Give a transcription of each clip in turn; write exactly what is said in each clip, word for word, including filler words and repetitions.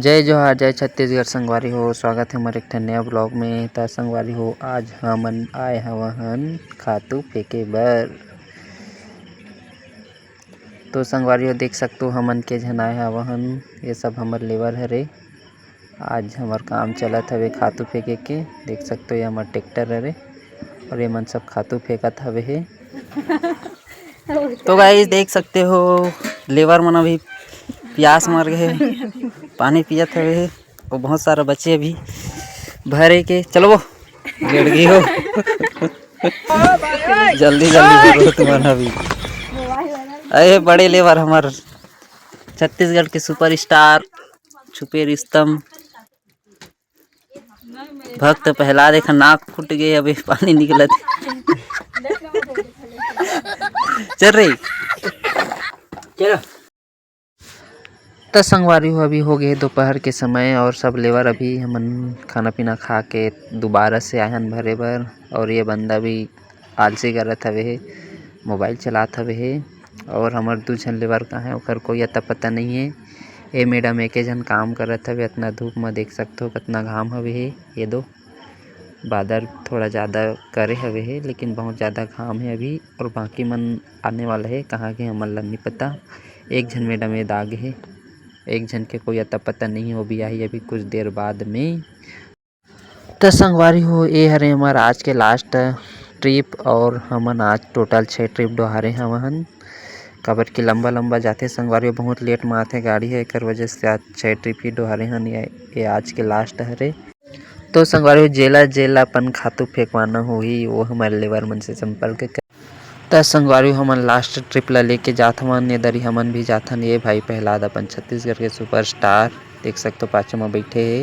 जय जोहार, जय छत्तीसगढ़ संगवारी हो, स्वागत है हमर एक ठन नया vlog में। त संगवारी हो, आज हमन आए हवहन खातू फेंके बर। तो संगवारी हो, देख सकतो हमन के झन आए हवहन, ये सब हमर labour हरे। आज हमर काम चलत हवे खातू फेंके के। देख सकतो ये हमर tractor हरे और ये मन सब खातू फेंकत हवे हे। तो guys, देख सकते हो, labour मन अभी प्यास मर गए हे, पानी पियत हवे हे। वो बहुत सारा बचे अभी भरे के। चलो वो गेड़गी हो। जल्दी जल्दी भरो तुमन अभी। अरे बड़े labour हमर छत्तीसगढ़ के superstar छुपे रुस्तम। भक्त प्रहलाद एक नाक फूट गए, अभी पानी निकलत हे। चल रही। चलो। त संगवारी हो, अभी हो गए दोपहर के समय और सब labour अभी हमन खाना पीना खा के दोबारा से आए हन भरे बर। और ये बंदा भी आलसी करत हवे हे, mobile चलात हवे हे। और हमर दू झन labour कहाँ हे, ओकर कोई अता पता नहीं हे। ए madam एके झन काम करत हवे, अतना धूप म देख सकथो कतना घाम हवे हे। ये दो बादर थोड़ा ज़्यादा करे हवे हे, लेकिन बहुत ज़्यादा घाम हे अभी, और बाकी मन आने वाला हे, कहाँ के हमन ला नहीं पता। एक झन madam ये दाग हे, एक झन के कोई अता पता नहीं हे, वो भी आही अभी कुछ देर बाद में। त संगवारी हो, ये हरे हमर आज के last trip और हमन आज total छः trip डोहारे हवहन। काबर कि लंबा लंबा जाथे संगवारी हो, बहुत late में आथे गाड़ी हे, एकर वजह से आज छः trip ही डोहारे हन। ये, ये आज के last हरे। तो संगवारी हो, जेला जेला अपन खातू फेंकवाना होही, वो हमर labour मन से संपर्क कर। त संगवारी हो, हमन last trip ला लेके जात हवन, ये दरी हमन भी जाथन। ये भाई प्रहलाद अपन छत्तीसगढ़ के superstar, देख सकथो पाछू म बैठे हे।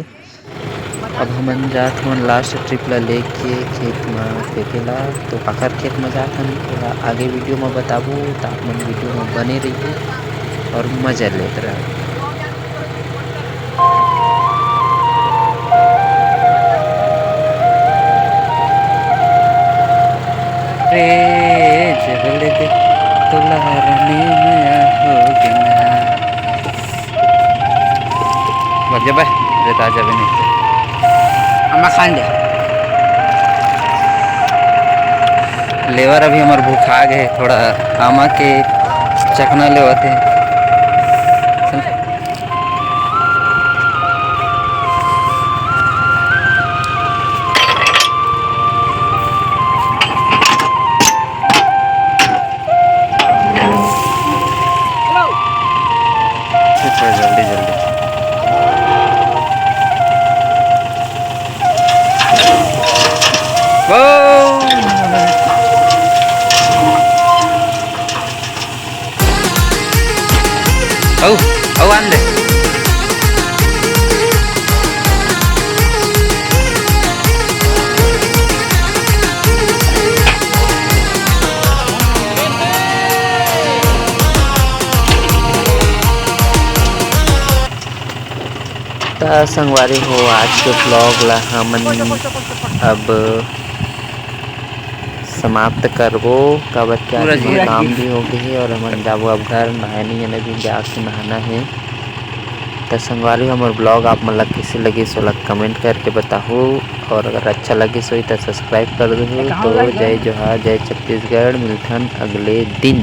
अब हमन जात हवन last trip ला लेके खेत म फेंके ला। तो काकर खेत म जात हन, ओला आगे video म बताबो, त आप मन video म बने रहिए और मजा लेत रहू। रे जगले दे तोला रानी मया हो गेना। मर जाबे रे, ता जाबे नहीं। अम्मा खान दे। Labour अभी हमर भूखा गए, थोड़ा आमा के चखना लेवत हे। जल्दी जल्दी। अउ, अउ आन दे। त संगवारी हो, आज के vlog ला हमन अब समाप्त करबो, काबर कि आज पूरा जी। काम भी हो गई हे और हमन जाबो अब घर, नहाए नहीं हे, अभी जाके नहाना हे। त संगवारी, हमर vlog आप मन ला कइसे लगिस, ओला comment करके बताहू, और अगर अच्छा लगिस होही त subscribe कर दूहू। तो जय जोहार, जय छत्तीसगढ़, मिलथन अगले दिन।